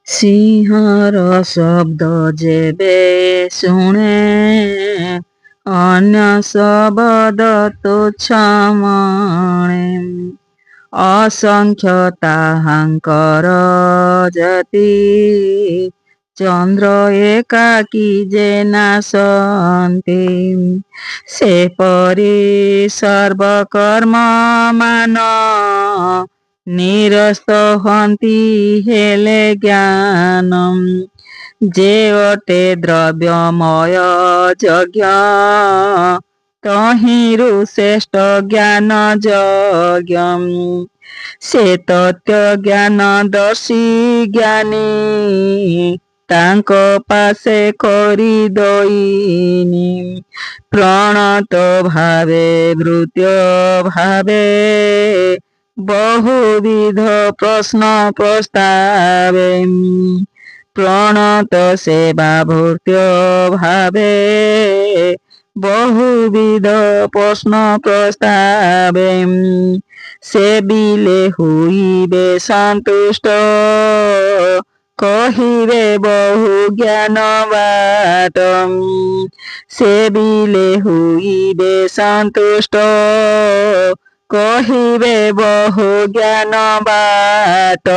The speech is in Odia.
ସିଂହର ଶବ୍ଦ ଯେବେ ଶୁଣେ, ଅନ୍ୟ ଶବଦ ତୁଚ୍ଛ ମଣେ। ଅସଂଖ୍ୟ ତାହାଙ୍କର ଯତି, ଚନ୍ଦ୍ର ଏକାକୀ ଯେ ନାଶନ୍ତି। ସେପରି ସର୍ବକର୍ମ ମାନ ନିରସ୍ତ ହୁଅନ୍ତି ହେଲେ ଜ୍ଞାନ। ଯେ ଅଟେ ଦ୍ରବ୍ୟମୟ ଯଜ୍ଞ, ତହିଁରୁ ଶ୍ରେଷ୍ଠ ଜ୍ଞାନ ଯଜ୍ଞ। ସେ ତତ୍ତ୍ୱ ଜ୍ଞାନ ଦର୍ଶୀ ଜ୍ଞାନୀ, ତାଙ୍କ ପାଶେ କରି ଦଇନି। ପ୍ରଣତ ଭାବେ ଭୃତ୍ୟ ଭାବେ, ବହୁବିଧ ପ୍ରଶ୍ନ ପ୍ରସ୍ତାବେ। ପ୍ରଣତ ସେବା ଭୃତ୍ୟ ଭାବେ, ବହୁବିଧ ପ୍ରଶ୍ନ ପ୍ରସ୍ତାବେ। ସେବିଲେ ହୋଇବେ ସନ୍ତୁଷ୍ଟ, କହିବେ ବହୁ ଜ୍ଞାନ ବାଟ। ସେବିଲେ ହୋଇବେ ସନ୍ତୁଷ୍ଟ, କହିବେ ବହୁ ଜ୍ଞାନ ବାଟ।